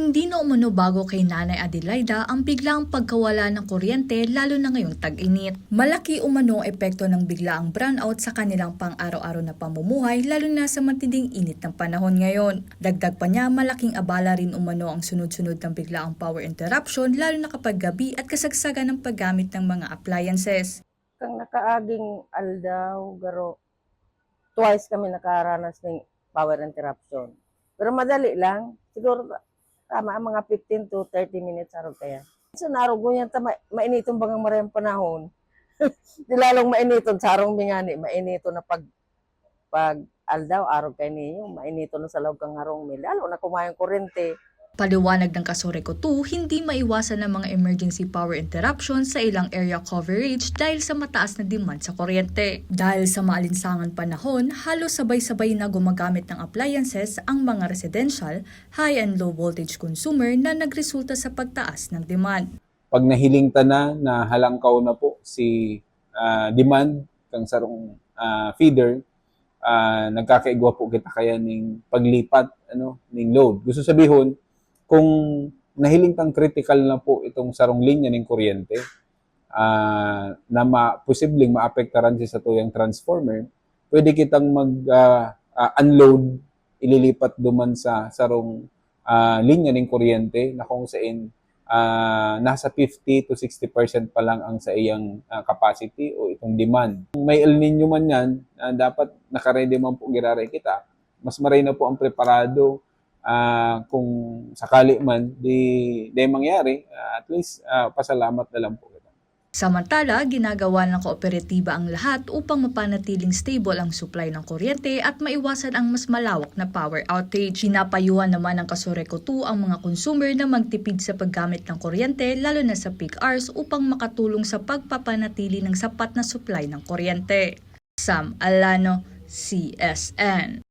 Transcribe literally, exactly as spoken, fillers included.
Hindi na umano bago kay Nanay Adelaida ang biglaang pagkawala ng kuryente, lalo na ngayong tag-init. Malaki umano ang epekto ng biglaang brownout sa kanilang pang-araw-araw na pamumuhay, lalo na sa matinding init ng panahon ngayon. Dagdag pa niya, malaking abala rin umano ang sunod-sunod ng biglaang power interruption, lalo na kapag gabi at kasagsagan ng paggamit ng mga appliances. Kan nakaaging aldaw, garo, twice kami nakaranas ning power interruption. Pero madali lang. Siguro, tama ang mga fifteen to thirty minutes, arog kaya. So, narog ngunyan ta ma-, mainiton bagang marayang panahon. Di lalong mainiton, sarong mi ngani, mainiton na pag, pag aldaw, arog kay ninyo, mainiton na sa laog kan harong mi. Lalo na kung mayong kurente. Paliwanag ng Kasoreko two, hindi maiwasan ang mga emergency power interruption sa ilang area coverage dahil sa mataas na demand sa kuryente. Dahil sa maalinsangang panahon, halos sabay-sabay na gumagamit ng appliances ang mga residential, high and low voltage consumer na nagresulta sa pagtaas ng demand. Pag nahiling ta na na halangkaw na po si, ah, demand kang sarong, ah, feeder, ah, nagkakaigwa po kita kaya ning paglipat, ano, ning load. Gusto sabihon, kung nahiling tang critical na po itong sarong linya ning kuryente, ah, na ma-, posibleng maapektaran si satuyang transformer, pwede kitang mag, ah, ah, unload, ililipat duman sa sarong, ah, linya ning kuryente na kung sain, ah, nasa fifty to sixty percent pa lang ang sa iyang, ah, capacity o itong demand. Kung may El Niño man yan, ah, dapat naka-ready man po giraray kita. Mas maray na po ang preparado, ah, kung sakali man, di, di mangyari, ah, at least, ah, pasalamat na lang po kita. Samantala, ginagawa ng kooperatiba ang lahat upang mapanatiling stable ang supply ng kuryente at maiwasan ang mas malawak na power outage. Pinapayuhan naman ng Kasoreko two ang mga consumer na magtipid sa paggamit ng kuryente, lalo na sa peak hours, upang makatulong sa pagpapanatili ng sapat na supply ng kuryente. Sam Alano, C S N.